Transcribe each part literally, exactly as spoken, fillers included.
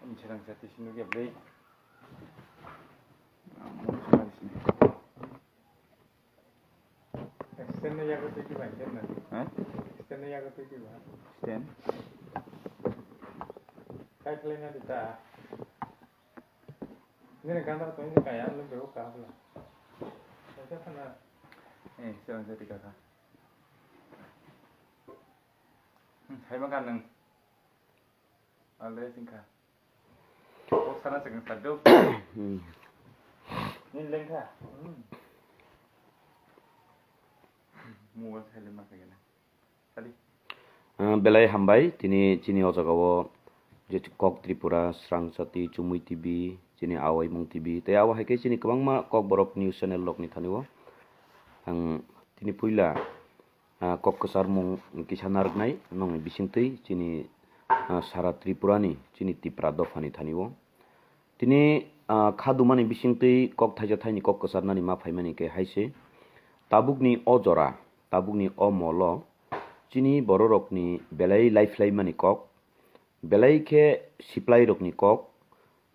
Serang sati sinu ge blei. Stand no yago twi twi bai, stand no. Ha? Stand no yago twi twi bai. Stand? Kai khlai na di ta. Nini ganda to ni kaya lo bego ka bla. Kaisa khana. Eh, serang sati kaka. Hmm, hai ma kan nang. Ale singka. Kok sana chikang sadok. Hmm. Ni lengkha. Hmm. Mobile silent ma kagena. Sadi. Ah, belai hambai, tini chini o jaga o je kok Tripura, Srang Sati, Chumui T V, chini Awaimung T V, tei abo hai khe chini kwbangma kok borok news channel rok ni thani o. Ang tini puila ah, kok kwcharmung kisa narwknai nongni bisingtwi chini, ah, sara Tripurani chini Tipra dophani thani o. Tini, ah, khadumani bisingtwi kok thaisa thaini kok kwcharnani ma phaimani khe hai se, tabukni o jora, tabukni o molo chini bororokni belai laiphlaimani kok, belai khe siplairokni kok,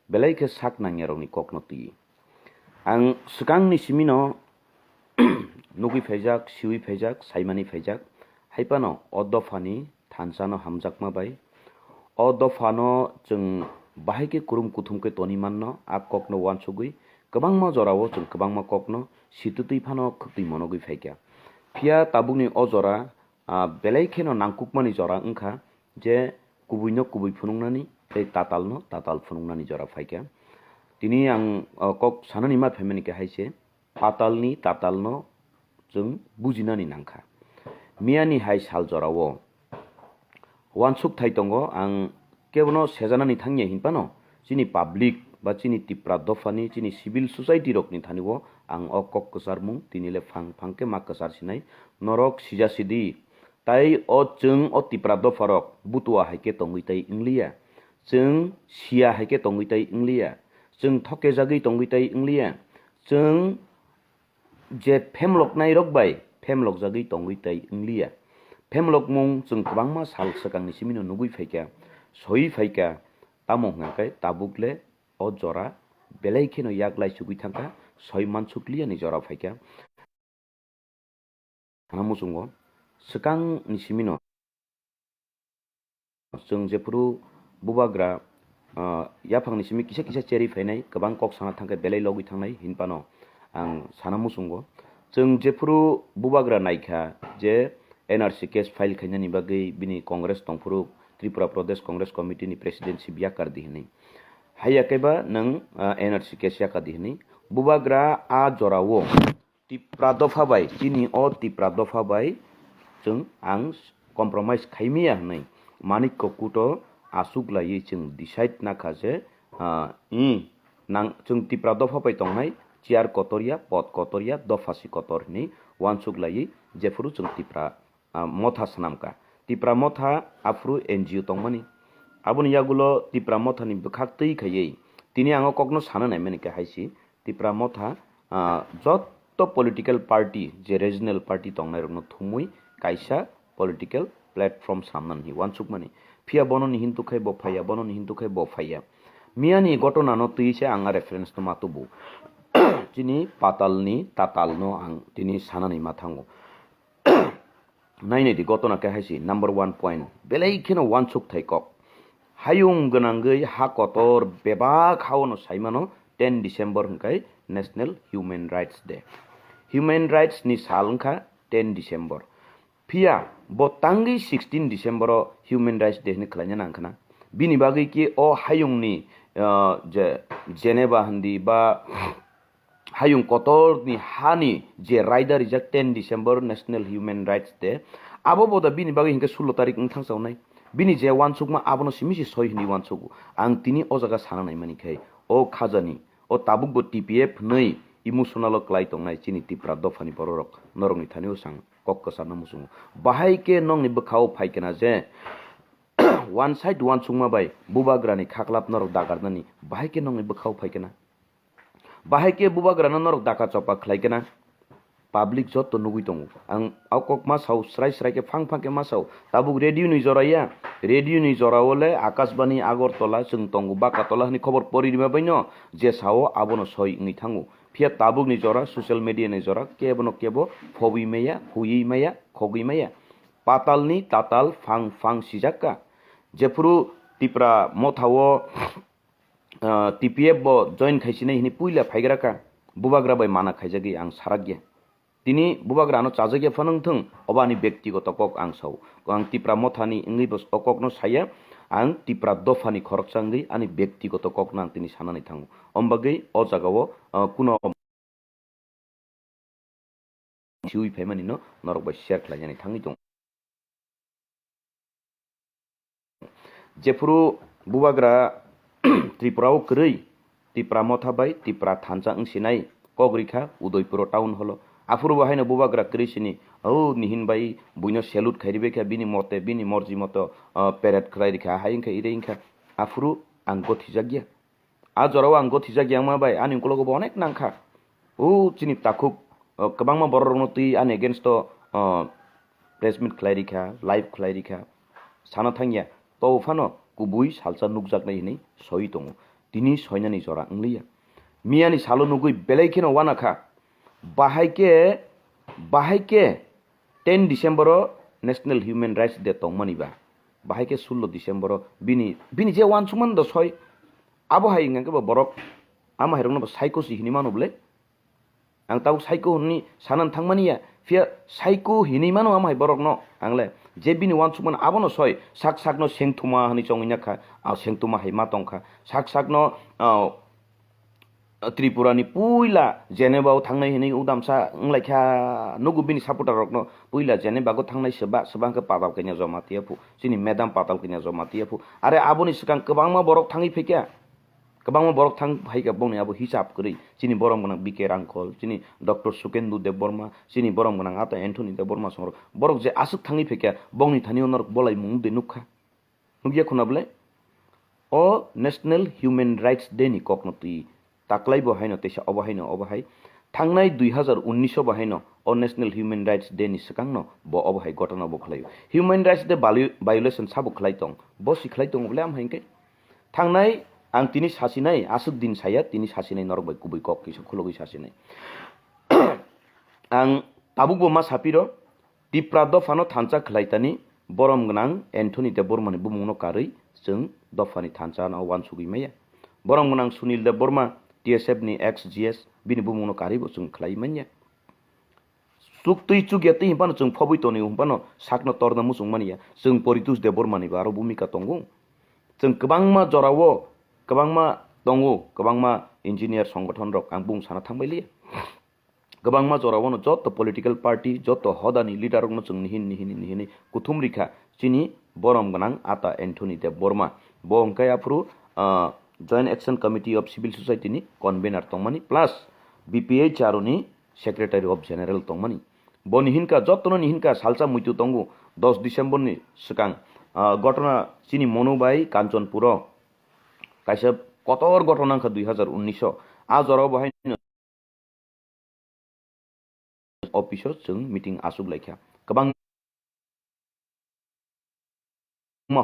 belai khe sak nangyarokni kokno twi. Ang swkangni simino nugwi phaijak, siwi phaijak, saimani phaijak, hai phano o dophani thansano hamjakma bai. O dophano chwng bahai khe kurum kuthum khe toni manno, a kokno uansugwi kwbangma jorao chwng kwbangma kokno situtwi phano khwtwi monogwi phaikha. Phiya tabukni o jora, ah, belai kheno nangkukmani jora wngkha je kubuino kubui phunuknani tei tatalno tatal phunuknani jora phaikha. Tini ang, ah, kok sanani ma phaimani khe hai se, patalni tatalno chwng bujinani nangkha. Miyani hai sal jorao uansuk thai tongo, ang kebono sejanani thangya hinphano chini public ba chini Tipra dophani chini civil society rokni thani o ang o kok kwcharmung tini le phang phang khe ma kwchar sinai, norok sija sidi. Tai o chwng o Tipra dopharok butua hai khe tongwi tai wngliya. Chwng siya hai khe tongwi tai wngliya. Chwng thokejagwi tongwi tai wngliya. Chwng je phemloknairok bai phemlokjagwi tongwi tai wngliya. Phemlokmung chwng kwbangma sal swkangni simino nugwi phaikha, soi phaikha, tamo hwnkha khe tabuk le o jora belai kheno yak lai chugwi thangkha, soi mansukliyani jora phaikha. Sana muchungo swkangni simino chwng jephuru bubagra, ah, yaphangni simi kisa kisa cherwi phainai, kwbang kok sana thangkhe belai logwi thangnai hinphano ang sana muchungo. Chwng jephuru bubagra naikha je N R C case file khainani bagwi bini Congress tongphuru, Tripura Pradesh Congress Committee ni presidency yakar di hwnwi. Haiya khe ba nwng, ah, N R C case yakar di hwnwi. Bubagra a jorao Tipra dopha bai, chini o Tipra dopha bai chwng ang compromise khaimaya hwnwi Manikko Kuto aswk laiwi chwng decide nakha je, ah, i nang chwng Tipra dopha bai tongnai chair kotor ya, pod kotor ya, dopha si kotor hwnwi uansuk laiwi jephuru chwng Tipra ah, motha swnamkha. Tipra motha aphuru N G O tongmani. Aboni yagulo Tipra mothani bwkhak twi khaiwi tini ang o kokno sana naimani khe hai se, Tipra motha, ah, jotto political party, je regional party tongnairokno thumwi kaisa political platform swnamnani uansukmani. Phiya bono ni hintu khai bo phaiya, bono ni hintu khai bo phaiya. Miyani ghotona no twi se ang a reference no ma tubu. Chini patal ni tatal no ang tini sanani ma thango. Nainai di, ghotona khe hai se number one point, belai kheno uansuk thai kok. Hayung gwnangwi ha kotor bebak haono saimano ten December hwnkhe National Human Rights Day. Human Rights ni sal wngkha ten December. Phiya bo tangwi sixteen December o Human Rights Day hwnwi khlaina nangkhana. Bini bagwi ki o hayungni, ah, je Geneva hindi ba hayung kotor ni hani je raida rijak ten December National Human Rights Day, abo bo da bini bagwi hinkhe sulo tarik wng thangsa wngnai. Bini je uansukma abono simi se soi hwnwi uansugo. Ang tini o jaga sana naimani khe, o khajani, o tabuk bo T P F hwnwi emotional o klai tongnai chini Tipra dophani bororok, norokni thani o sang kok kwcharno muchungo. Bahai khe nongni bwkha o phai kena je one side uansukma bai bubagrani khaklap norok dagarnani, bahai khe nongni bwkha o phai kena. Bahai khe bubagrano norok daka chopa khlai kena. Public joto nugwi tongo. Ang o kok ma sao, srai srai khe phang phang khe ma sao. Tabuk radio ni jora ya, radio ni jora o le Akashbani Agartala chwng tongo, Bakatola hwnwi khobor pori rima bai no je sao abono soi wngwi thango. Phiya tabuk ni jora, social media ni jora, kebo no kebo phobwi maya, huiwi maya, khogwi maya. Patal ni tatal phang phang sijak kha. Jephuru Tipra Motha o ah, T P F bo join khaisinai hini puila phaigra kha, bubagra bai mana khaijagwi ang sarakya. Tini bubagra ano chajakya phano wngthung, obo ani bektigoto kok ang sao. Ang Tipra Mothani wngwi bo o kokno saya, ang Tipra dophani khoroksa wngwi ani bektigoto kokno ang tini sanani thango. Ombagwi o jagao, ah, kuno siwi phaimani no norok bai share khlainani thangwi tongo. Jephuru bubagra Tripura o kwrwi, Tipra Motha bai Tipra thansa wngsinai kok rikha Udaipuro town hall o. Aphuru bo haino bubagra kwrwi sini, o nihin bai buino salute khai ribekha, bini mote, bini morji moto, ah, parade khlai rikha, hai wngkha, ire wngkha. Aphuru ang gothijakya. A jorao ang gothijakya wngma bai ani ukologo bo onek nangkha. O chini takhuk, o, kwbangma bororokno twi ani against o, o, press meet khlai rikha, live khlai rikha. Sana thangya, to phano kubui salsa nukjaknai hinwi soi tongo. Tini soinani jora wngliya. Miyani salo nugwi belai kheno uanakha. Bahai khe, bahai khe ten December o National Human Rights Day tongmani ba. Bahai khe sullo December o bini, bini je uansukmani do soi. Abo hai hwnkhe bo borok ama hai rokno bo psycho si hinwi mano bwle. Ang tabuk psycho hinwi sanani thangmani ya, phiya psycho hinwi mano ama hai borokno. Ang le je bini uansukmani abono soi, sak sakno sengthuma hinwi chongwi nakha, a sengthuma hai ma tongkha. Sak sakno, ah, Tripura ni puila Geneva o thangnai hinwi udamsa wnglaikha, nugo bini supporter rokno puila Geneva o thangnai seba, seba hwnkhe Patal Kanya Jamatia phu, chini madam Patal Kanya Jamatia phu. Are aboni swkang kwbangma borok thangwi phaikha. Kwbangma borok thang phaikha bongni abo hisab kwrwi. Chini borom gwnang B K Rangkhol, chini Doctor Sukendu Debbarma, chini borom gwnang ata Anthony Debbarma songrok. Borok je aswk thangwi phaikha, bongni thani o norok bolai mung de nukha. Nukya khuna bwle? O National Human Rights Day ni kokno twi taklai bo haino teisa obo haino obo hai. Thangnai dui hazar unnish o bo haino o National Human Rights Day ni swkangno bo obo hai gotana bo khlaio. Human Rights Day viol-, violation sabo khlai tong? Bo si khlai tongo bwle am hai hwnkhe? Thangnai ang tini sasinai, aswk din saya, tini sasinai norok bai kubui kok kisa khulogwi sasinai. Ang tabukbo ma sapiro, Tipra dophano thansa khlaitani borom gwnang Anthony Debbarmani bumungno karwi chwng dophani thansano uansugwi maya. Borom gwnang Sunil Debbarma, T S F ni ex G S, bini bumungno karwibo chwng khlai manya. Chuktwi chukya twi hinphano chwng phobwi tonwi hinphano sakno torna muchung manya. Chwng Poritos Debbarmanibo aro bhumika tongo. Chwng kwbangma jorao, kwbangma tongo, kwbangma engineer songothon rok ang bung sana thangbai liya. Kwbangma jorao no joto political party, joto hodani leader rokno chwng nihin, nihin, nihin kuthum rikha chini borom gwnang ata Anthony Debbarma. Bo hwnkhe aphuru, ah, Joint Action Committee of Civil Society ni convener tongmani plus B P H R O ni Secretary of General tongmani. Bo nihin kha, jotono nihin kha salsa muitu tongo dos December ni swkang, ah, gotona chini Monu bai Kanchanpuro kaisa kotor gotona wngkha dui hazar unnish o. A jorao bo haino office o chwng meeting achuk laikha. Kwbangma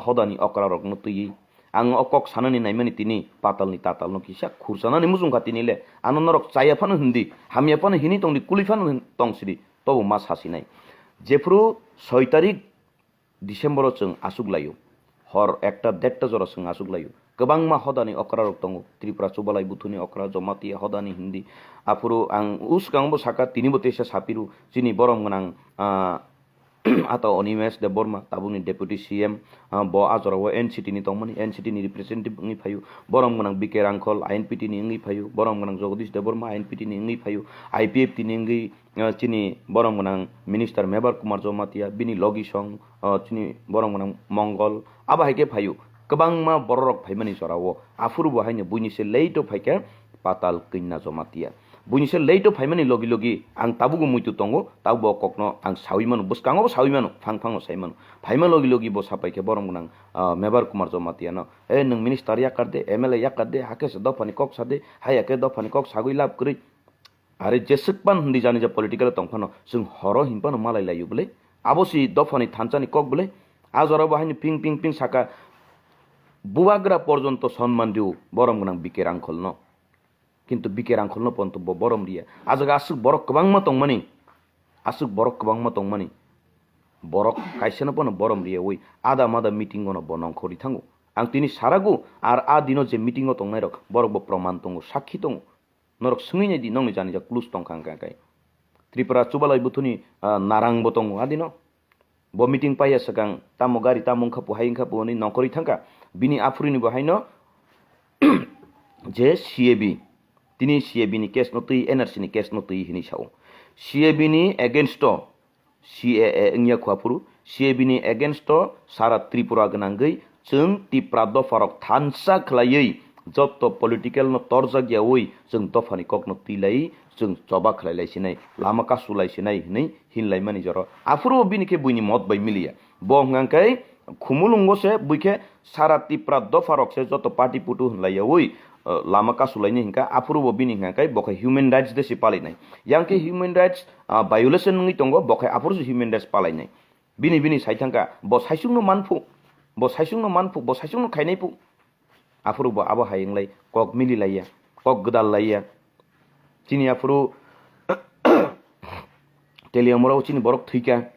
hodani okra rokno twiwi ang o kok sanani naimani tini patalni tatalno kisa khursanani muchungkha tini le. Ano norok chaya phano hindi, hamya phano hini tongdi, kuli phano hin-, tongsidi, tobo ma sasinai. Jephuru soi tarik December o chwng achuk laio. Hor ekta derta jora chwng achuk laio. Kwbangma hodani okra rok tongo. Tripura Chubalai Buthuni okra, Jamatia hodani hindi. Aphuru ang uskango bo saka, tini bo teisa sapiru. Chini borom gwnang, ah, ata Animesh Debbarma, tabukni Deputy C M, ah, bo a jorao N C T ni tongmani, N C T ni representative wngwi phaio. Borom gwnang B K Rangkhol, I N P T ni wngwi phaio. Borom gwnang Jagadish Debbarma, I N P T ni wngwi phaio. I P F T ni wngwi ah, chini borom gwnang minister Mebar Kumar Jamatia, bini logi song, ah, chini borom gwnang Mongol, abo hai khe phaio. Kwbangma bororok phaimani jorao, aphuru bo haino buini se late o phaikha Patal Kanya Jamatia. Buini se late o phaimani logi logi ang tabugo muitu tongo, tabugo o kokno ang sawi mano, bwskango bo sawi mano, phang phango sai mano. Phaima logi logi bo sapai khe borom gwnang, ah, Mebar Kumar Jamatia no, "Eh, nwng minister yakar de, M L A yakar de, hakhe se dophani kok sa de, haya khe dophani kok sagwi lab kwrwi." Are jeswk pan hindi jani ja political tong phano, chwng horo hin phano malai laio bwle. Abo si dophani thansa ni kok bwle. A jora bo haino ping ping ping saka, bubagra porjonto sonman rio borom gwnang B K Rangkhol no. Kintu B K Rangkhol no ponto bo borom riya. A jaga aswk borok kwbangma tongmani. Aswk borok kwbangma tongmani. Borok kaisa no pono borom riya oi. Ada mada meeting o no bo nongkhorwi thango. Ang tini sarago ar a dino je meeting o tongnai rok borok bo proman tongo, sakhi tongo. Norok swngwi nai di, nokni jani jak plus tongkha hwnka khe. Tripura chubalai buthuni, ah, narang bo tongo adino. Bo meeting paiya swkang tamo gari tamo wngkha pu hai wngkha pu hwnwi nongkhorwi thangkha. Bini aphuruni bo haino je C A B, tini C A B ni case no twi, N R C ni case no twi hwnwi sao. C A B ni against o C A A wngya kho aphuru, C A B ni against o sara Tripura gwnangwi chwng Tipra dopharok thansa khwlaiwi jotto political no torjak yaui chwng dophani kokno twilai chwng choba khwlailai sinai, lama kasulai sinai hwnwi hinlaimani jora. Aphuru bini khe buini mot bai miliya. Bo hwnkha khe khumulwngo se bui khe sara Tipra dopharok se joto party putu hwnlai yaui, eh, lama kasulaini hwnkha, aphuru bo bini hwnkha khe bo khe human rights de se palainai. Yang khe human rights, ah, violation wngwi tongo, bo khe aphuru se human rights palainai. Bini, bini sai thangkha, bo saisungno manphu, bo saisungno manphu, bo saisungno khainai phu. Aphuru bo abo hai wnglai kok mili laiya, kok gwdal laiya. Chini aphuru Teliamura o chini borok thwikha.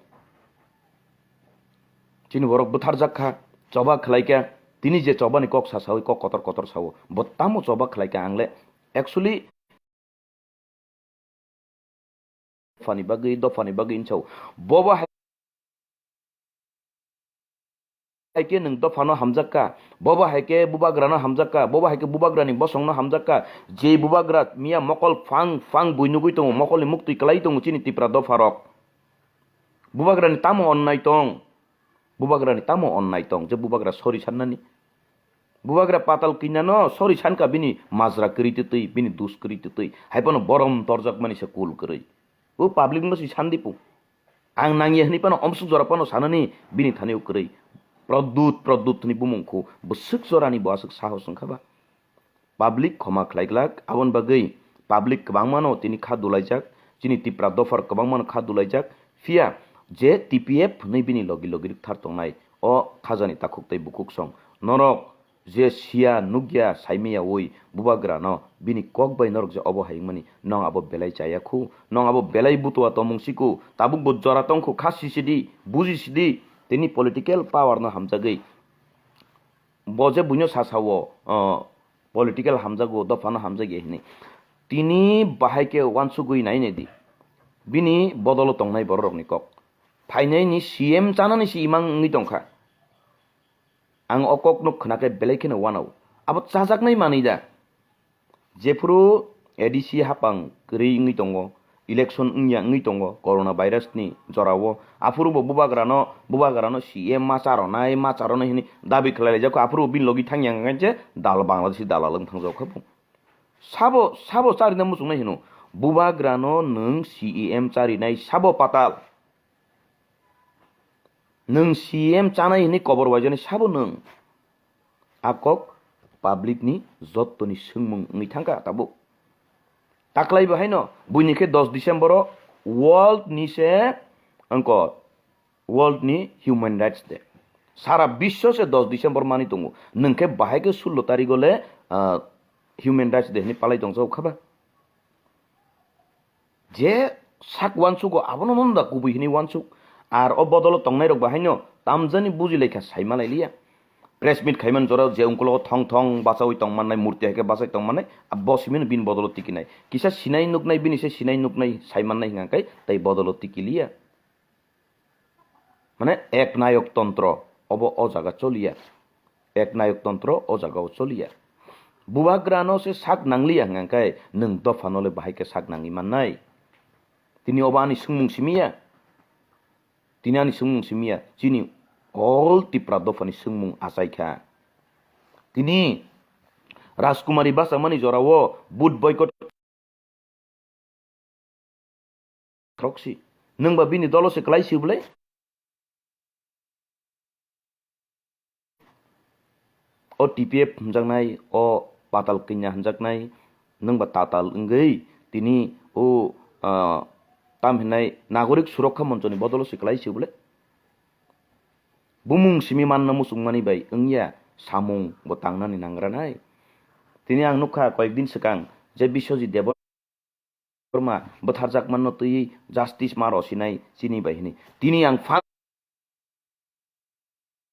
Chini borok bwtharjak kha, choba khlai kha, tini je chobani kok sa saui kok kotor kotor sao, bo tamo choba khlai kha ang le actually dophani bagwi, dophani bagwi hinwi sao. Bobo hai hai khe nwng dophano hamjak kha, bobo hai khe bubagrano hamjak kha, bobo hai khe bubagrani bosongno hamjak kha, je bubagra miya mokol phang phang bui nugui tongo, mokolni muktwi kwlai tongo chini Tipra dopharok. Bubagrani tamo onnai tong? Bubagrani tamo onnai tong je bubagra sorry sannani? Bubagra patal kinyano sorry sankha bini majra kwrwi twtwi, bini dus kwrwi twtwi. Hai phano borom torjakmani se kul kwrwi. O public no si sandipu. Ang nangya hwnwi phano omsuk jora phano sanani bini thani o kwrwi. Pradyut, Pradyut hwnwi bumung khu bwswk jorani bo aswk sahos wngkha ba? Public khoma khlai glak, aboni bagwi public kwbangmano tini kha dulaijak, chini Tipra dophar kwbangmano kha dulaijak, phiya je T P F hwnwi bini logi logi rwkthar tongnai, o khajani takhuk tei bukhuk song. Norok je siya nukya saimaya oi bubagrano bini kok bai norok je obo hai wngmani, nong abo belai chaya khu, nong abo belai butua tongmung siku, tabuk bo jora tong khu, kha sisidi, bujisidi, tini political power no hamjagwi. Bo je buino sasao, o, political hamjago, dophano hamjagya hinwi. Tini bahai khe wansugwi nainai di. Bini bodolo tongnai bororokni kok. Phainaini C M chanani si imang wngwi tongkha. Ang o kokno khwnakhe belai kheno wanao. Abo chajaknai manwi da? Jephuru A D C hapang kwrwi wngwi tongo, election wngya wngwi tongo, corona virus ni jorao, aphuru bo bubagrano, bubagrano C M ma charonai, ma charonai hwnwi dabi khlai laijak kho, aphuru bo bini logi thangya hwnkhe dal Bangladeshi dalal wng thangjak kha bo. Sabo, sabo charina muchungnai hino, bubagrano nwng C E M charinai sabo patal. Nwng C M chanai hwnwi kobor waijani sabo nwng? A kok public ni jottoni swngmung wngwi thangkha tabuk. Taklai bo haino buini khe dos December o world ni se wngkor, world ni human rights day. Sara biswo se dos December mani tongo. Nwng khe bahai khe sullo tarikh o le, ah, human rights day hwnwi palai tongjago kha ba? Je sak uansugo abono nono da kubui hinui uansuk. Ar o bodolo tongnai rok bahaino tamjani buji laikha saima lailiya. Press meet khaimani jora je ungkulogo thong thong bachaui tongmannai, murti haikhe bachai tongmannai, abo simino bini bodolo tikinai. Kisa sinai nuknai, bini se sinai nuknai saimannai hingkha khe tei bodolo tikiliya. Mane ek nayok tontro obo o jaga choliya. Ek nayok tontro o jaga o choliya. Bubagrano se sak nangliya hingkha khe nwng dophano le bahai khe sak nangwi mannai? Tini obo ani swngmung simiya. Tini ani swngmung simiya. Chini all Tipra dophani swngmung achaikha. Tini Rajkumari bachakmani jorao vote boycott khorok si. Nwng ba bini dolo se kwlai si bwlai? O T P F hwnjaknai, o Patal Kanya hwnjaknai, nwng ba tatal wngwi tini o, ah, tam hinai nagorik surokha monchoni bodolo se kwlai se bole. Bumung simi manna muchungmani bai wngya samung bo tangnani nangranai. Tini ang nukha koyekdin swkang je Biswajit Debbarma bwtharjakmanno twiwi justice ma rosinai chini bai hwnwi. Tini ang phang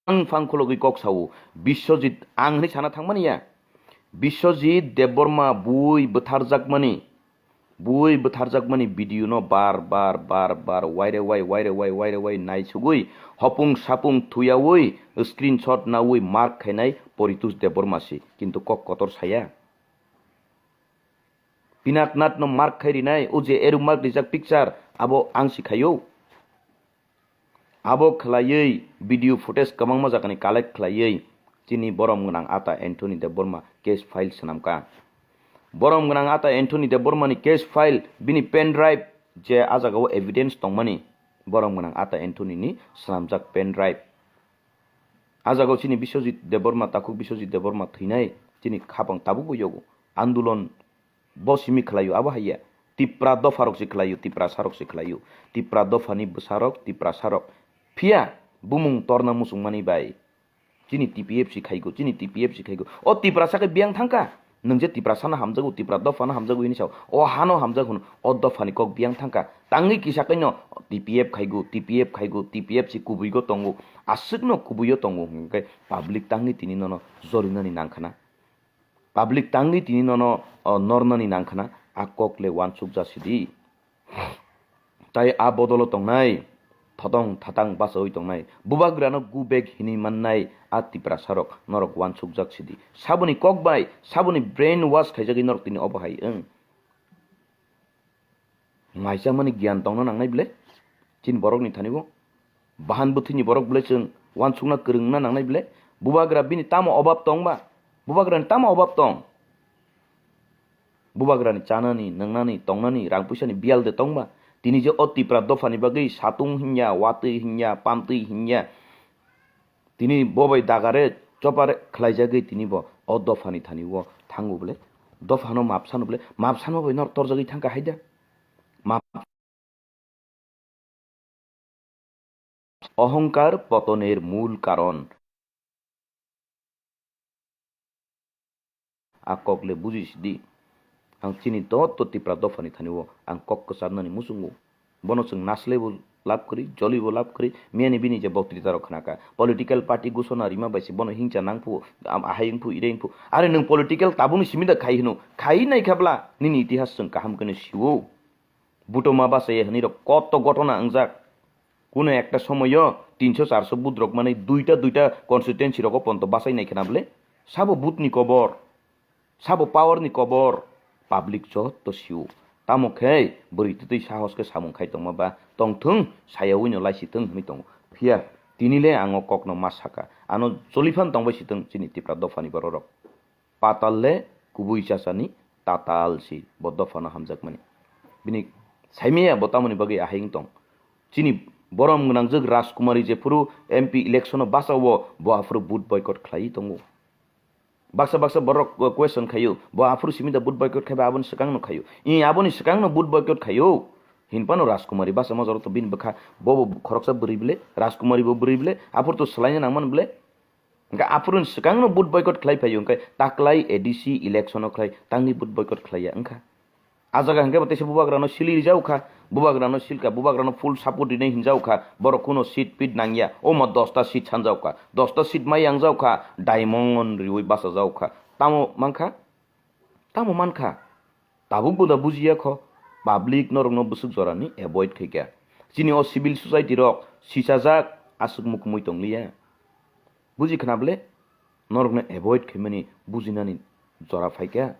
Ang phang khulogwi kok sao, Biswajit, ang hwnwi sana thangmani ya. Biswajit Debbarma bui bwtharjakmani, bui bwtharjakmani video no bar bar bar bar waire wai waire wai waire wai naisugwi hopung sapung thuyawi screenshot nawi mark khainai Poritosh Debbarma si, kintu kok kotor saya. Pinaknath no mark khai rinai, o je eru mark rijak picture, abo ang si khaio. Abo khwlaiwi video footage kwbangma jagani collect khwlaiwi chini borom gwnang ata Anthony Debbarma case file swnamkha. Borom gwnang ata Anthony Debbarmani case file, bini pen drive je a jagao evidence tongmani, borom gwnang ata Anthony ni swnamjak pen drive. A jagao chini Biswajit Debbarma, takhuk Biswajit Debbarma thwinai chini khapang tabukbo yogo. Andolon bo simi khwlaio, abo hai ya. Tipra dopharok se khwlaio, Tiprasarok se khwlaio. Tipra dophani bwsarok, Tiprasarok. Phiya bumung torna muchungmani bai. Chini T P F si khaigo, chini T P F si khaigo. O Tiprasa khe biyang thangkha. Nwng je Tiprasano hamjago, Tipra dophano hamjago hini sao. O hano hamjak hwn. O dophani kok biyang thangkha. Tangwi kisa kaino T P F khaigo, T P F khaigo, T P F si kubuigo tongo. Aswkno kubuio tongo hwnkhe public tangwi tini nono jorinani nangkhana. Public tangwi tini nono, o, nornani nangkhana, a kok le wansuk jasidi. Tai a bodolo tongnai, thotong thatang bachawi tongnai, bubagrano go back hinwi mannai a Tiprasarok norok wansukjak sidi. Saboni kok bai, saboni brain wash khaijagwi norok tini obo hai wng. Maichangmani giyan tongna nangnai bile? Chini borokni thani bo? Bahan bwthwini borok bile chwng wansukna kwrwngna nangnai bile? Bubagra bini tamo obab tong ba? Bubagrani tamo obab tong? Bubagrani chanani, nwngnani, tongnani, rang puisani biyal de tong ba? Tini je o Tipra dophani bagwi satung hinya, watwi hinya, pamtwi hinya, tini bo bai dagare chopare khlaijagwi tini bo o dophani thani o thango bole? Dophano map sano bole? Map sano bai nor torjagwi thangkha haida? Map. অহংকার পতনের মূল কারণ। A kok le buji sidi. Ang chini dot to Tipra dophani thani o ang kok kwcharnani muchungo. Bono chwng nasle bo lab kwrwi, joli bo lab kwrwi, miyani bini je boktrita rok khnaka. Political party gusona rima bai se bono hingcha nang phu, am-, ahai wng phu, irei wng phu. Are nwng political tabukni simi da khai hino, khai nai kha bla, nini itihas chwng kaham khe no sio. Butoma bachai hwnwi rok koto gotona wngjak. Kuno ekta somoyo tinso charso but rok manwi duita duita constituency rogo ponto bachai nai khna bwle? Sabo but ni kobor, sabo power ni kobor, public jotto sio. Tamo khe bwrwi twtwi sahos khe samung khai tongma ba tongthwng, sayawi no laisi thwng hwnwi tongo. Phiya tini le ang o kokno ma saka, ano choliphan tongbai si thwng chini Tipra dophani bororok. Patal le kubui chachani tatal si bo dophano hamjakmani. Bini saimaya bo tamoni bagwi ahai wng tong. Chini borom gwnangjwk Rajkumari jephuru M P election o bachao bo aphuru vote boycott khlaiwi tongo. Baksa baksa borok question khaio, bo aphuru simi da vote boycott khaiba aboni swkangno khaio. I aboni swkangno vote boycott khaio. Hinphano Rajkumari bachama jorok to bini bwkha bo bo khoroksa bwrwi bwle, Rajkumari bo bwrwi bwle, aphuru to swlaina nangmani bwle. Hwnkhe aphuru ni swkangno vote boycott khlai phaio, hwnkhe taklai A D C election o khlai tangni vote boycott khlaiya wngkha. A jaga hwnkhe bo teisa bubagrano sili rijao kha, bubagrano silka, bubagrano full support rinai hinjao kha, borok kuno seat pit nangya, omo dosta seat sanjao kha, dosta seat mai yangjao kha, diamond riwi bachajao kha. Tamo mankha? Tamo mankha? Tabuk bo da bujiya kho, public norokno bwswk jorani avoid khaikha. Chini o civil society rok sichajak aswk mukumui tongliya. Buji khna bwle? Norokno avoid khaimani bujinani jora phaikha.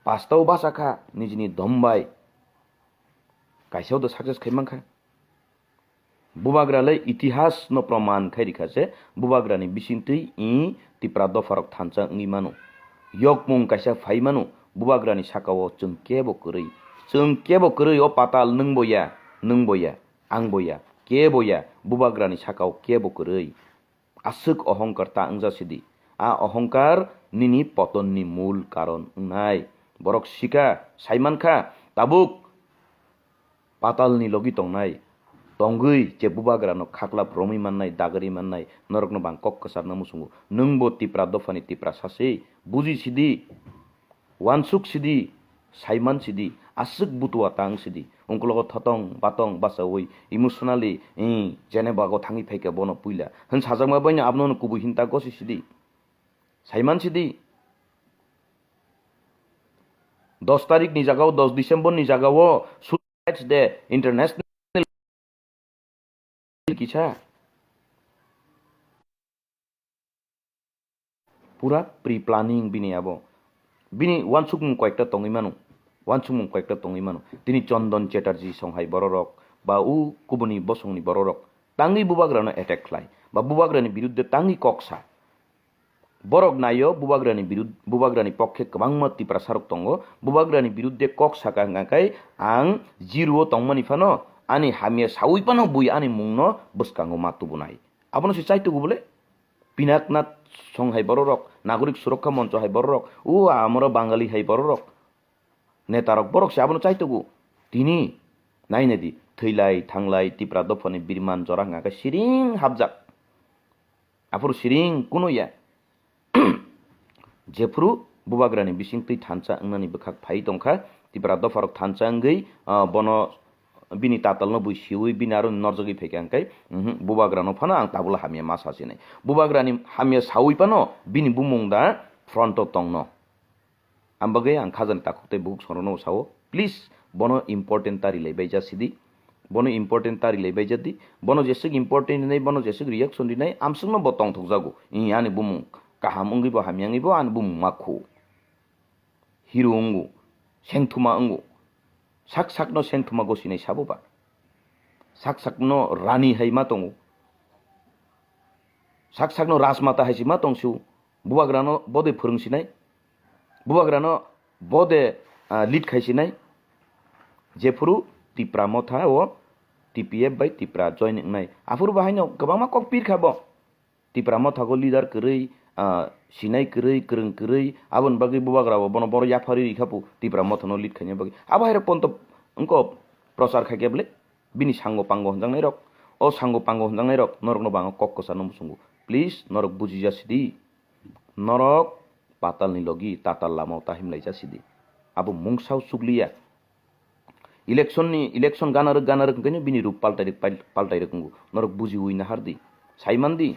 Pastao bachakha nijini dom bai. Kaisao da success khai mankha. Bubagra le itihas no proman khai rikha je bubagrani bisingtwi i Tipra dopharok thansa wngwi mano. Yokmung kaisa phai mano bubagrani sakao chwng kebo kwrwi. Chwng kebo kwrwi o patal nwng bo ya, nwng bo ya, ang bo ya, kebo ya, bubagrani sakao kebo kwrwi. Aswk ohongkar ta wngja sidi. A ohongkar nini potonni mul karon wngnai. Borok sika, saimankha, tabuk patalni logi tongnai, tongwi je bubagrano khaklap romwi mannai, dagri mannai, norokno bang kok kwcharno muchungo. Nwngbo Tipra dophani Tiprasa se, buji sidi, wansuk sidi, saiman sidi, aswk butua tang sidi. Ungkologo thotong batong bachaui emotionally, eh, Geneva go thangwi phaikha bono puila. Hwn sajakma baino abono kubui hinta gosi sidi. Saiman sidi. Dos tarik ni jagao, dos December ni jagao Suicide Day International kisa. Pura pre-planning bini abo. Bini wansukmung koyekta tongwi mano. Wansukmung koyekta tongwi mano. Tini Chondon Chatterjee songhai bororok ba u kubuni bosongni bororok tangwi bubagrano attack khlai ba bubagrani birudde tangwi kok sa. Borok naio bubagrani birud-, bubagrani pokhe kwbangma Tiprasarok tongo. Bubagrani birudde kok saka hwnkha khe ang zero-o tongmani phano ani hamya saui phano bui ani mungno bwskango ma tubunai. Abono se chaitugo bole? Pinaknath song hai bororok, Nagorik Surokha Moncho hai bororok, o amoro Bangali hai bororok, netarok borok se abono chaitugo. Tini naina di, thwilai thanglai Tipra dophani birman jora hwnkha khe siring hapjak. Aphuru siring kuno ya. Jephuru bubagrani bising twi thansa wngnani bwkhak phai tongkha, Tipra dopharok thansa wngwi, ah, bono bini tatalno bui siwi bini aro norjagwi phaikha hwnkhe, mhm, bubagrano phano ang tabula hamya ma sasinai. Bubagrani hamya sawi phano bini bumung da front-o tongno. Ang bagwi ang khajani takhuk tei bukhuk songrokno sao, please, bono important ta rilai bai ja sidi. Bono important ta rilai bai ja di. Bono jeswk important rinai, bono jeswk reaction rinai, amswkno bo tongthok jago. Ih, ani bumung kaham wngwi bo hamya wngwi bo ani bumung ma khu. Hero wngo, sengthuma wngo. Sak sakno sengthuma gosinai sabo ba. Sak sakno rani hai ma tongo. Sak sakno rajmata hai si ma tong sio. Bubagrano bode phwrwng sinai. Bubagrano bode, ah, lead khai sinai. Jephuru Tipra Motha o T P F bai Tipra join wngnai. Aphuru bahaino kwbangma kok pir kha bo. Tipra Mothago leader kwrwi, ah, sinai kwrwi, kwrwng kwrwi, aboni bagwi bubagrabo bono boro yapharwi rikha pu Tipra Mothano lead khaina bagwi. Abo hairok ponto wngkha prochar khaikhe bwle bini sango pango hwnjaknairok, o sango pango hwnjaknairok norokno bo ang kok kwcharno muchungo. Please, norok buji ja sidi. Norok patalni logi tatal lamao ta himlai ja sidi. Abo mungsao chukliya. Election ni, election gana rwk, gana rwk hwnkhe bini rup paltai rwk, pal-, paltai rwk wngo. Norok bujiwi nahar di. Saiman di.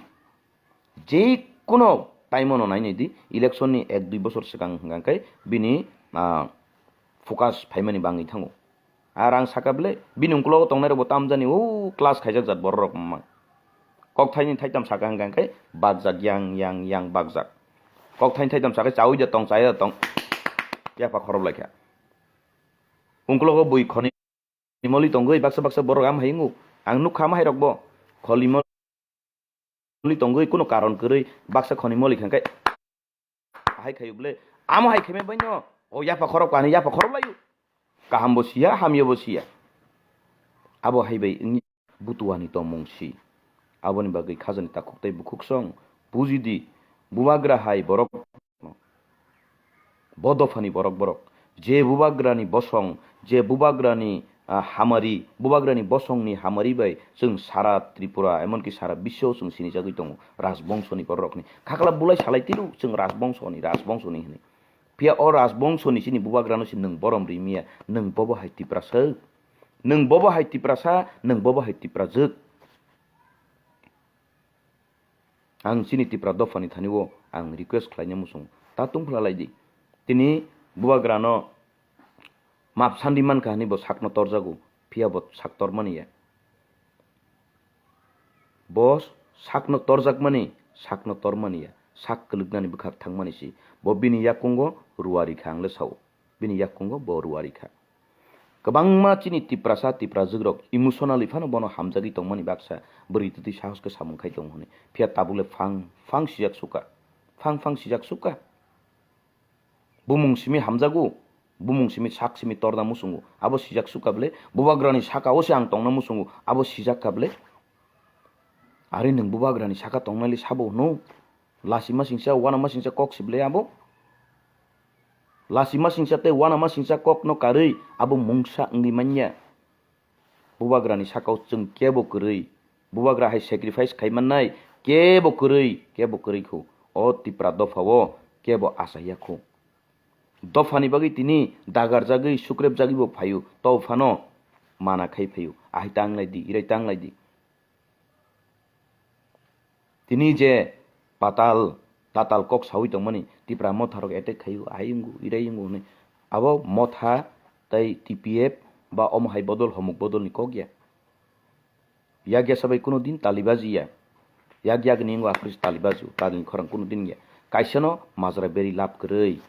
Je kono time-o no nainai di. Election ni ek dui bosor swkang hwnkha khe bini, ah, focus phaimani bangwi thango. Ar ang saka bwle, bini uklogo tongnai rokbo tamjani o class khaijak jat borok rok wngma. Kok thaini thaitam saka hwnkha khe bakjak yang, yang, yang bakjak. Kok thaini thaitam saka chaui da tong, chaya da tong. Yapha khorob laikha. Ungkologo bui khoni moli tongwi baksa baksa borok am hai wngo. Ang nukha am hai rokbo kholi moli tongwi kuno karon kwrwi baksa khoni moli khangkhe hai khayu bwle amo hai khaimai baino o yapha khorok ani yapha khorok layu. Kaham bo siya, hamya bo siya. Abo hai bai wngya. Butuani tongmung si. Aboni bagwi khajani takhuk tei bukhuk song buji di, bubagra hai borok, bo dophani borok borok. Je bubagrani bosong, je bubagrani, ah, hamari, bubagrani bosongni hamari bai chwng sara Tripura, emonki sara biswo chwng sinijagwi tongo, rajbongsoni bororokni. Khakla bulai salai tiru chwng rajbongsoni, rajbongsoni hwnwi. Phiya o rajbongsoni chini bubagrano se nwng borom ri miya, nwng bobo hai Tiprasa, nwng bobo hai Tiprasa, nwng bobo hai Tiprajwk. Ang chini Tipra dophani thani o ang request khlaina muchung, ta tungphla lai di. Tini bubagrano map sandi mankha hwnwi bo sakno torjago, phiya bo sak tormani ya. Bo sakno torjakmani, sakno tormani ya, sak kwlwknani bwkhak thangmani si. Bo bini yakungo ruari kha, ang le sao. Bini yakungo bo ruari kha. Kwbangma chini Tiprasa, Tiprajwk rok emotionally phano bono hamjagwi tongmani baksa bwrwi twtwi sahos khe samung khai tongo hwnwi. Phiya tabuk le phang, phang sijak sukha. Phang, phang sijak sukha. Bumung simi hamjago, bumung simi sak simi torna muchungo. Abo sijak sukha bwle, bubagrani saka o se ang tongna muchungo. Abo sijak kha bwle. Ari nwng bubagrani saka tongnai le sabo hwno? Lasi masingsa, wana masingsa kok si bwle abo? Lachima singcha tei uanama singcha kokno karwi abo mungsa wngwi manya. Bubagrani sakao chwng kebo kwrwi. Bubagra hai sacrifice khai mannai kebo kwrwi, kebo kwrwi kho. O Tipra dophao kebo acha ya kho. Dophani bagwi tini dagarjagwi, sukrepjagwibo phaio, to phano mana khai phaio. Ahai tanglai di, irai tanglai di. Tini je patal, tatal kok sawi tongmani, Tipra motharok attack khaio, ahai wngo, irai wngo hwnwi. Abo motha tei T P F ba omo hai bodol, homuk bodolni kok ya. Yak ya sabai kuno din talibaji ya. Yak yak ni wngo aphuru se talibaju, tagni khorang kuno din ya. Kaisano majra beri lab kwrwi.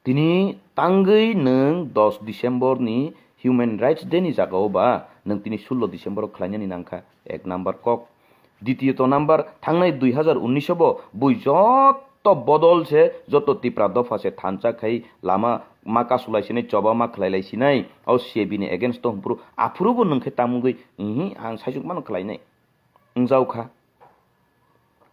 Tini tangwi nwng dos December ni Human Rights Day ni jagao ba nwng tini sullo December o khlainani nangkha, ek number kok. Ditiyoto number, thangnai dui hazar unnish o bo bui joto bodol se, joto Tipra dopha se thansa khai lama ma kasulai sinai, choba ma khlailai sinai, o C A B ni against o hwnphuru aphuru bo nwng khe tamungwi, ihi, ang saichuk mano khlainai. Wngjaokha.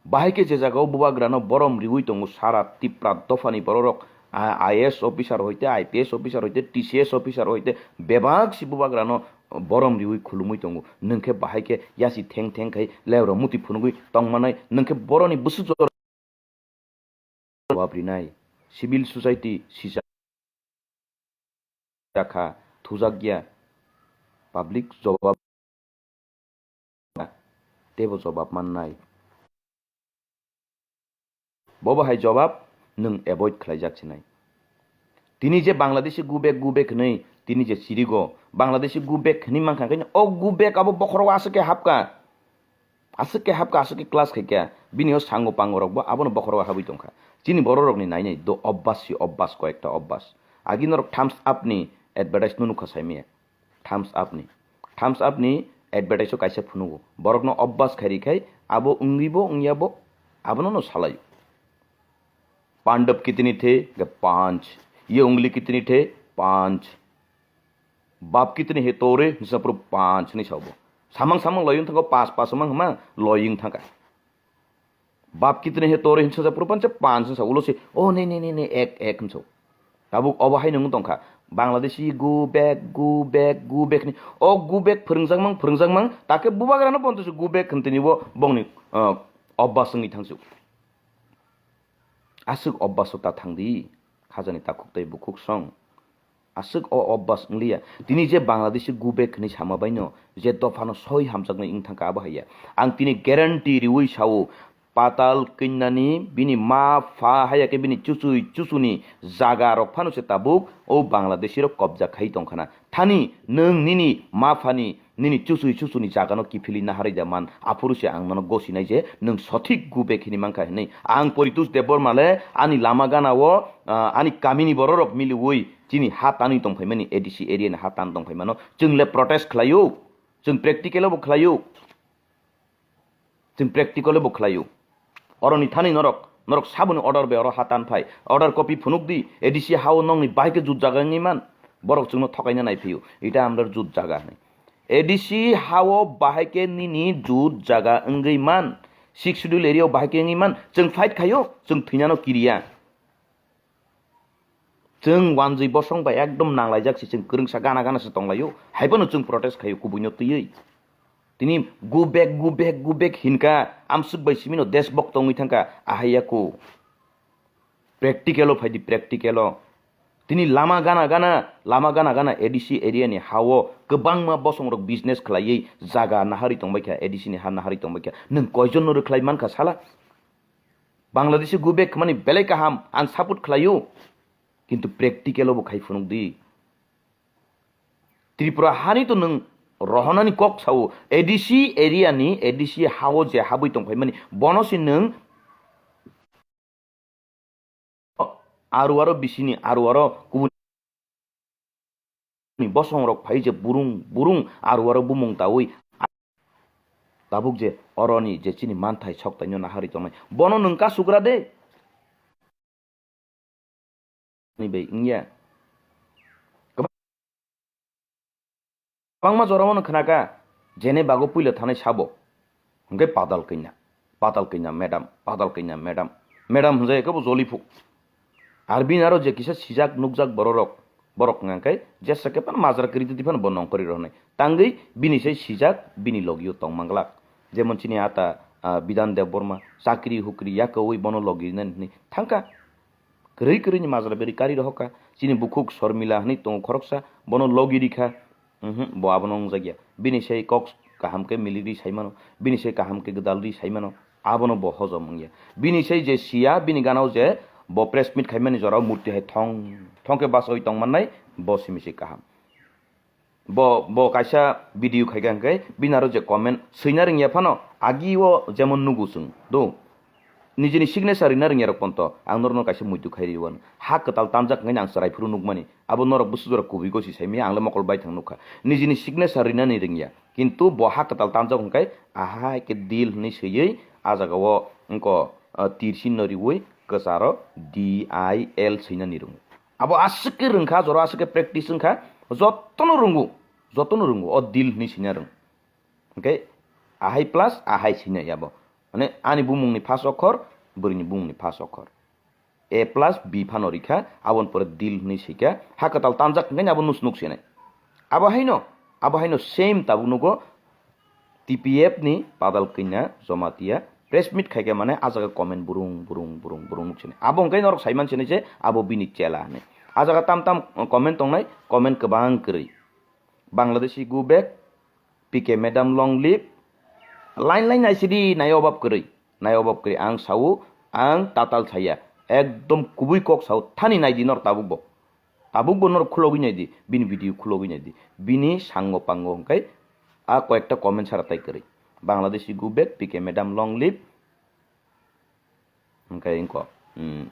Bahai khe je jagao bubagrano borom riui tongo sara Tipra dophani bororok, a-, I A S officer hoite, I P S officer hoite, T C S officer hoite, bebak si bubagrano borom riui khulumui tongo. Nwng khe bahai khe yasi theng theng khai lebro muti phunugui tongmanai, nwng khe boroni bwswk jora jawab rinai. Civil society sijak kha, thujak ya. Public jawab, teibo jawab mannai. Bobo hai jawab nwng avoid khlaijak sinai. Tini je Bangladeshi go back, go back hwnwi tini je chirigo, Bangladeshi go back hwnwi mankha, khe o go back abo bokhorok aswk khe hapkha. Aswk khe hapkha, aswk khe class khaikha, bini o sango pango rok bo abono bokhorogo habwi tongkha. Chini borok rokni nainai do obbas si obbas, koyekta obbas. Agi norok Thumbs Up ni advertise no nukha saimaya. Thumbs Up ni. Thumbs Up ni advertise o kaisa phunugo. Borokno obbas khairi khai abo wngwi bo wngya bo abono no salai. Pandab kitni the? Ge panch. Ye ungli kitni the? Panch. Bap kitni he tore hinsa puro panch ni sabo. Samang samang loyung thango pas pas samang hma loyung thangka. Bap kitni he tore hinsa puro panch panch sa ulo se, oh, ne, ne, ne, ne, ek ek hinso. Tabuk obo hai nung tongkha. Bangladeshi go back, go back, go back ni. O go back phwrwngjak mang, phwrwngjak mang. Take bubagrano bonto se go back hwn tini bo bongni, ah, obbas wngwi thangsu. Aswk obbas o ta thangdi. Khajani takhuk tei bukhuk song. Aswk o obbas wngliya. Tini je Bangladeshi go back hwnwi sama baino, je dophano soi hamjaknai wng thangkha abo haiya. Ang tini guarantee riui sao, patal kainnani bini ma pha haiya khe bini chuchwi chuchuni jaga rok phano se tabuk o Bangladeshi rok kobja khai tongkhana. Thani nwng nini ma phani nini chuchwi chuchuni jagano kiphilwi naharwi da man, aphuru se ang nono gosinai je nwng sothik go back hini mankha hinwi. Ang Poritos Debbarma le ani lama gana o, ah, ani kamini bororok miliui chini ha tanwi tongphaimani, A D C area ni ha tan tongphaimano chwng le protest khlaio, chwng practical o bo khlaio. Chwng practical bo khlaio. Oroni thani norok, norok saboni order bai oro ha tan phai. Order copy phunuk di, A D C ha-o nokni bahai khe jut jaga wngwi man. Borok chwngno thokaina nai phio. Ita amdar jut jaga hinwi. A D C ha-o bahai khe nini jut jaga wngwi man. Sixth Schedule area-o bahai khe wngwi man. Chwng fight khaio, chwng thwinano kiriya. Chwng wanjwi bosong bai ekdom nanglaijak se, chwng kwrwngsa gana gana se tonglaio, haiphano chwng protest khaio kubuino twiwi. Tini go back, go back, go back hinkha, amswk bai simino deshbok tongwi thangkha, ahai yaku. Practical-o phaidi, practical-o. Tini lama gana gana, lama gana gana A D C area-ni ha-o kwbangma bosongrok business khlaiwi jaga naharwi tongbaikha, A D C-ni ha naharwi tongbaikha. Nwng koijonno rwkhlai mankha sala? Bangladeshi go back hwnmani belai kaham, ang support khlaio, kintu practical-o bo khai phunuk di. Tripura hani to nwng rohonani kok sao, A D C area-ni, A D C ha-o je habwi tongphaimani, bono se nwng aro aro bisini, aro aro kubun ni bosong rok phai je burung burung aro aro bumung taui tabuk je oroni je chini manthai sok taino naharwi tongnai bono nwng kasugra de ni bai wngya. Kwbangma jora o no khnaka jene bago puila thanai sabo. Hwnkhe padal kanya, padal kanya madam, padal kanya madam, madam hwnjai khe bo joli phuk. Ar bini aro je kisa sijak nukjak bororok, borok hwnka khe jesa khe phano majra kwrwi twi phano bo nongkhorwi rohornai. Tangwi bini sai sijak bini logio tong manglak. Jemon chini ata, ah, Bidhan Debbarma, chakri hukri yakaui bono logi rinani hwnwi thangkha. Kwrwi kwrwini majra berwi kari rohorkha. Chini bukhuk Sormila hwnwi tongo khoroksa, bono logi rikha. Mhm, bo abono wngjakya. Bini sai kok kaham khe milirwi saimano, bini sai kaham khe gwdalrwi saimano, abono bo hojom wngya. Bini sai je siya, bini ganao je bo press meet khaimani jorao murti hai thong thong khe bachaui tongmannai, bo simi se kaham. Bo, bo kaisa video khaikha hwnkhe bini aro je comment swina rwngya phano, agi o jemon nugo chwng do. Nijini signature rina rwngya rok ponto, ang norokno kaisa muitu khai riwan. Ha kwtal tanjak hwnkhai ang chwrai phuru nukmani. Abo norok bwswk jora kubui gosi saimaya, ang le mokol baithang nukha. Nijini signature rinani rwngya. Kintu bo ha kwtal tanjak hwnkhai ahai khe deal hwnwi swiwi ah jagao wngko, ah, tirsin no riwi kwcharo D I L swinani rwngo. Abo aswk khe rwngkha, jora aswk khe practice wngkha, jotono rwngo, jotono rwngo, o deal hwnwi swina rwng. Hwnkhe ahai plus ahai swina yabo. Mane ani bumungni first okhor, bwrwini bumungni first okhor. A plus B phano rikha, aboni pore deal hwnwi swikha, ha kwtal tanjak hwnkhe abo nus nuk sinai. Abo haino, abo haino same tabuk nugo T P F ni Padal Kanya Jamatia press meet khaikha mane ah jaga comment burung, burung, burung, burung nuk sinai. Abo hwnkhe norok saiman sinai je abo bini chela hwnwi. Ah jaga tam tam comment tongnai, comment kwbang kwrwi. Bangladeshi go back, P K madam long live. Line line naisidi nai obab kwrwi, nai obab kwrwi ang sao, ang tatal saya, ekdom kubui kok sao, thani naidi nor tabuk bo, tabuk bo nor khulogwi naidi, bini video khulogwi naidi, bini sango pango hwnkhe a koyekta comment sara tai kwrwi, Bangladeshi go back, P K madam long live. Hwnkhe wngkha, hmm,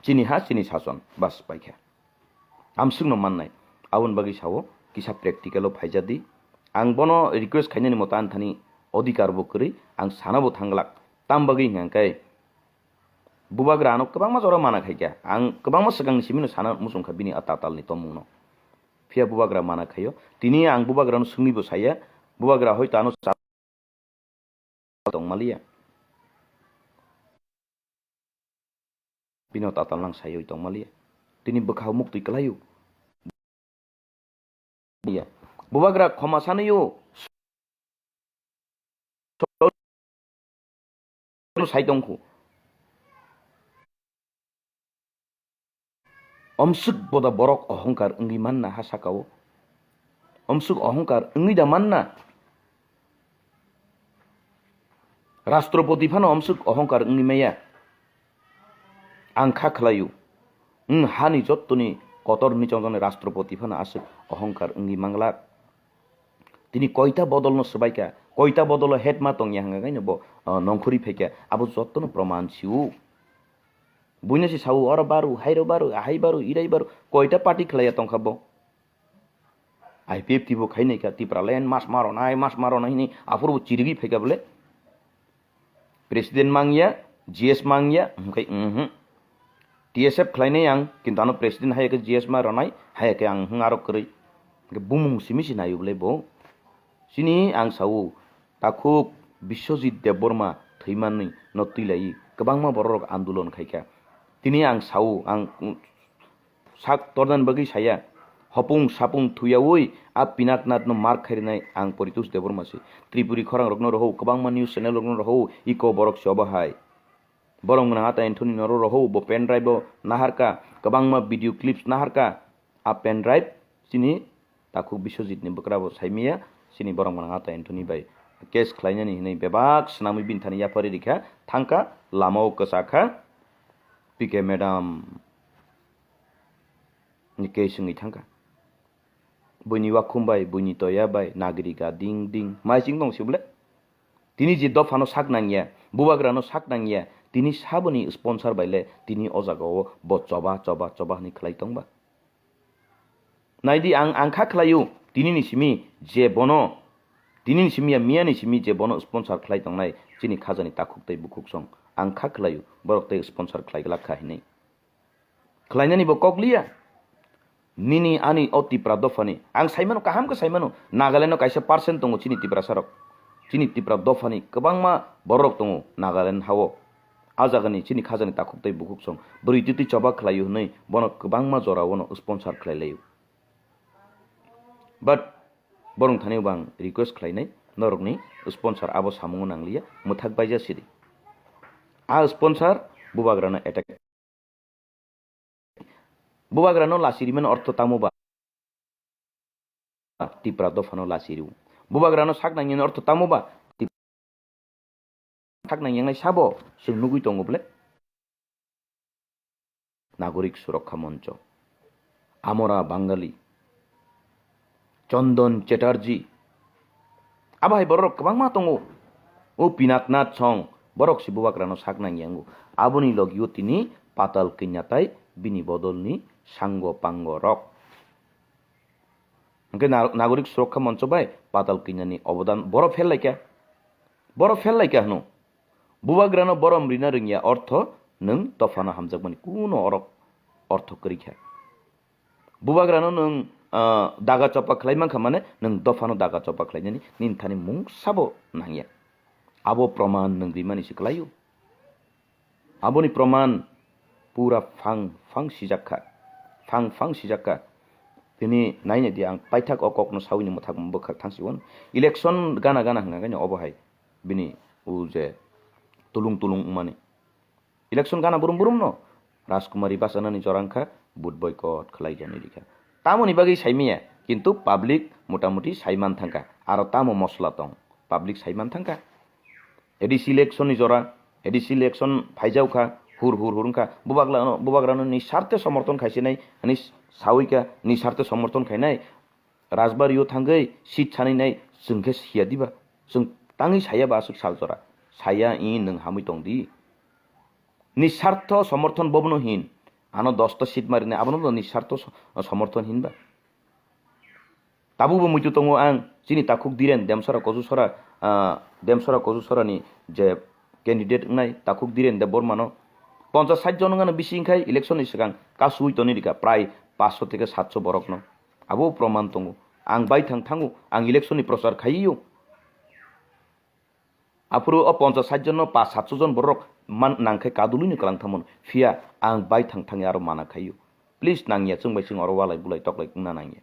chini ha, chini sason, bas paikha. Amswkno mannai. Aboni bagwi sao, kisa practical-o phaijadi. Ang bono request khainani moto ani thani odhikar bo kwrwi, ang sana bo thang glak. Tam bagwi hwnkha khe, bubagra ano kwbangma jora mana khaikha. Ang kwbangma swkangni simino sana muchungkha bini a tatalni tongmungno. Phiya bubagra mana khaio. Tini ang bubagrano swngwi bo saya, bubagra hoito ano tongmaliya. Bino tatal nang sayoi tongmaliya. Tini bwkha muktwi kwlaio. Iya. Bubagra khoma sanio. Sai tongkhu. Omswk boda borok ohongkar wngwi manna ha sakao. Omswk ohongkar wngwi da manna. Rastropoti phano omswk ohongkar wngwi maya. Ang kha khlaio. Wng hani jottoni kotor ni chongjoni rastropoti phano aswk ohongkar wngwi manglak. Tini koita bodolno swbaikha, koita bodolo hetma tongya hwnka kaino bo, ah, nongkhorwi phaikha, abo jottono proman sio. Buino se sao, oro baru, hairo baru, ahai baru, irai baru, koita party khlaiya tongkha bo. I P F T bo khainai kha, Tipraland mas ma ronai, mas ma ronai hinwi aphuru bo chirigwi phaikha bole. President mangya, G S mangya, hwnkhe, mhm. T S F khlainai ang, kintu ano president haya khe G S ma ronai, haya khe ang hwng aro kwrwi. Hwnkhe bumung simi se naio bole bo. Chini ang sao, takhuk Biswajit Debbarma thwimanni no twilaiwi kwbangma bororok andolon khaikha. Tini ang sao, ang, mm, sak tornani bagwi saya, hopung sapung thuyaui a Pinaknathno mark khairwnai ang Poritos Debbarma se. Tripuri khorangrokno rohou, kwbangma news channel rokno rohou, iko borok se obo hai. Borok gwnang ata Anthony noro rohou, bo pen drive o naharka, kwbangma video clips naharka. A pen drive chini takhuk Biswajit ni bwkra bo saimaya, chini borok gwnang ata Anthony bai case khlainani hinwi bebak swnamwi bini thani yapharwi rikha, thangkha, lama o kwchakha, P K madam ni case wngwi thangkha. Buini wakhum bai, buini toya bai, nagri ga ding ding. Mai ching tong sibole? Tini je dophano sak nangya, bubagrano sak nangya, tini saboni sponsor bai le tini o jagao bo choba, choba, choba hwnwi khlai tongba? Naidi ang, ang kha khlaio, tinini simi je bono, tinini simi ya miyani simi je bono sponsor khlai tongnai chini khajani takhuk tei bukhuk song. Ang kha khlaio, borok tei sponsor khlai glak kha hinwi. Khlainani bo kok liya. Nini ani o Tipra dophani. Ang saimano, kaham khe saimano. Nagaland o kaisa percent tongo chini Tiprasa rok. Chini Tipra dophani kwbangma borok tongo Nagaland hao. A jagani chini khajani takhuk tei bukhuk song bwrwi twi twi choba khlaio hwnwi bono kwbangma jorao no sponsor khlai laio. But borok thani bo ang request khlainai, norokni sponsor abo samungo nangliya, mwthak baija sidi. A sponsor bubagrano attack. Bubagrano lachiri mani ortho tamo ba? Tipra dophano lachiri. Bubagrano sak nangya ni ortho tamo ba? Tip-, sak nangya nai sabo chwng nugwi tongo bole? Nagorik Surokkha Moncho, Amora Bangali, Chondon Chatterjee, abo hai borok kwbangma tongo. O Pinaknath Song, borok se bubagrano sak nangya wngo. Aboni logio tini Patal Kanya tai bini bodolni Sango Pango rok. Hwnkhe na-, Nagorik Surokkha Moncho bai Patal Kanyani obodan boro fel laikha. Boro fel laikha hwno. Bubagrano borom rina rwngya ortho nwng dophano hamjakmani kuno orok ortho kwrwi kha. Bubagrano nwng, ah, daga chopa khlai mankha, mane nwng dophano daga chopa khlainani nini thani mung sabo nangya. Abo proman nwng rimani se kwlaio. Aboni proman pura phang phang sijak kha. Phang phang sijak kha. Tini naina di ang paithak o kokno sawini mwthak bwkhak thangsi wano. Election gana gana hwnkha khe obo hai bini o je tulung tulung wngmani. Election gana burum burum no Rajkumari bachanani jora wngkha, vote boycott khlai jani rikha. Tamoni bagwi saimaya, kintu public motamuti saiman thangkha, aro tamo mosla tong, public saiman thangkha. A D C election ni jora, A D C election phaijao kha, hur hur hur wngkha, bubagrano, bubagrano ni sarte somorthon khaisinai, ani sawi kha, ni sarte somorthon khainai, Rajbari o thangwi seat sanwi nai, chwng khe siya diba? Chwng tangwi saya ba aswk sal jora? Saya, i nwng hamwi tong di. Nisartho somorthon bobono hin. Ano dosta seat marinai, abono bo nisartho so-, somorthon hinba. Tabukbo muitu tongo ang, chini takhuk Dhiren Demsora Koju Sora, ah, Demsora Koju Sorani je candidate wngnai takhuk Dhiren Debbarmano ponchas sait jon wngano bisi wngkhai election ni swkang kasui toni rikha prai paanch sho theke saat sho borokno. Abo proman tongo. Ang baithang thango, ang election ni prochar khaio. Aphuru o ponchas sait jon no paanch saat sho jon borok man nangkhe kadulwi no kwlang thamon. Phiya ang baithang thangwi aro mana khaio. Please nangya chwng bai chwng oro walai bulai toklai wngna nangya.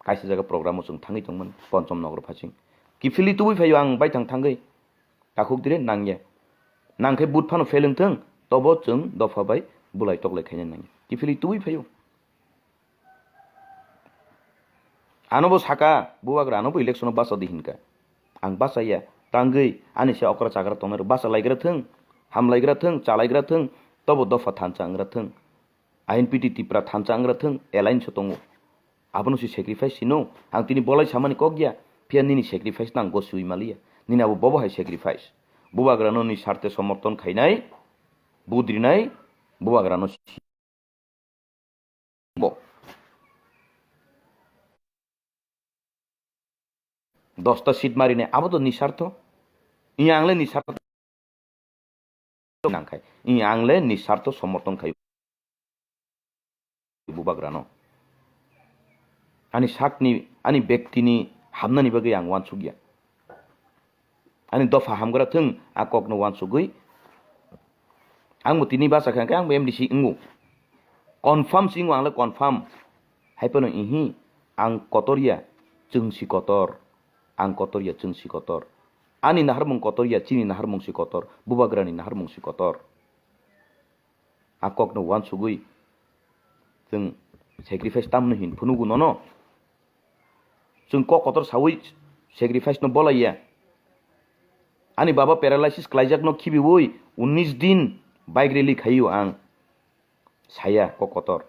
Kaisa jaga program o chwng thangwi tongmani Ponchom Nogor phasing. Kiphilwi tubui phaio ang baithang thangwi. Takhuk dire nangya. Nangkhe but phano fail wngthwng, tobo chwng dopha bai bulai toklai khaina nangya. Kiphilwi tubui phaio. Ano bo saka, bubagra ano bo election o bacha di hinka. Ang bachaya, tangwi ani se okra chagra tongnai rok bacha laigra thwng, ham laigra thwng, cha laigra thwng, tobo dopha thansa wngra thwng. I N P T Tipra thansa wngra thwng, alliance o tongo. Abono se sacrifice sino, ang tini bolai samani kok ya, phiya nini sacrifice no ang gosiwi maliya. Nini abo bobo hai sacrifice. Bubagra no ni sarte somorthon khainai, budrinai, bubagra no si-, bo. Dosta seat marinai, abo to nisartho. Iya ang le nisartho nangkhai. Iya ang le nisartho somorthon khai bubagrano. Ani sakni, ani bektini hamnani bagwi ang uansukya. Ani dopha hamgra thwng, a kokno uansugwi. Ang bo tini basa kha, ang bo M D C wngo. Confirm si wngo, ang le confirm. Hai phano ihi, ang kotor ya, chwng si kotor. Ang kotor ya, chwng si kotor. Ani naharmung kotor ya, chini naharmung si kotor. Bubagrani naharmung si kotor. A kokno uansugwi chwng sacrifice tamno hin phunugo nono. Chwng kok kotor sawi sacrifice no bolaiya. Ani baba paralysis kwlaijakno khibiwi unnish din bike rally khaio ang. Saya kok kotor.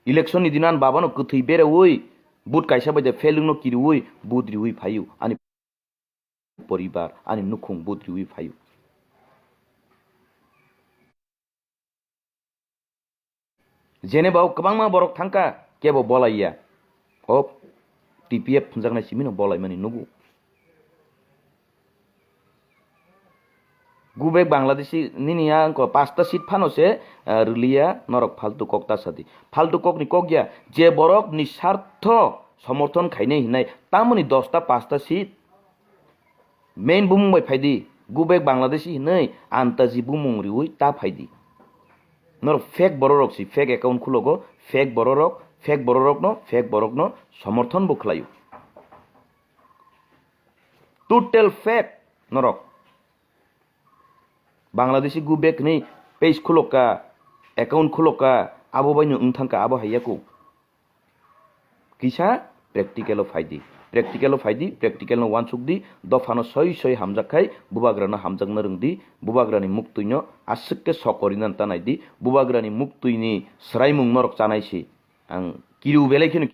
Election ni dino ani babano kwthwi berewi vote kaisa bai de fail wngno kiriwi vote riwi phaio. Ani poribar, ani nukhung but riwi phaio. Jeneba o kwbangma borok thangkha, kebo bolaiya. O T P F phunjaknai simino bolaimani nugo. Gubek Bangladeshi nini ya wngkha pasta seat phano se, ah, rwliya norok faltu kok ta sadi. Faltu kokni kok ya, je borok ni sartho somorthon khainai hinai, tamoni dosta pasta seat Main bumung bai phaidi, Go back Bangladeshi hinwi antaji bumung riwi ta phaidi. Norok fake bororok si fake account khulogo, fake bororok, fake bororokno, fake borokno somorthon bo khlaio. Total fake norok. Bangladeshi go back hinwi page khulokka, account khulokka, abo baino wng thangkha, abo haiya ku. Kisa practical o phaidi, practical o phaidi, practical no wansuk di, dopha no soi soi hamjak khai bubagra no hamjakna rwng di, bubagra ni muktwi no aswk khe sok kori nan ta nai di, bubagra ni muktwi ni swraimung norok chanai si. Ang kiru belai kheno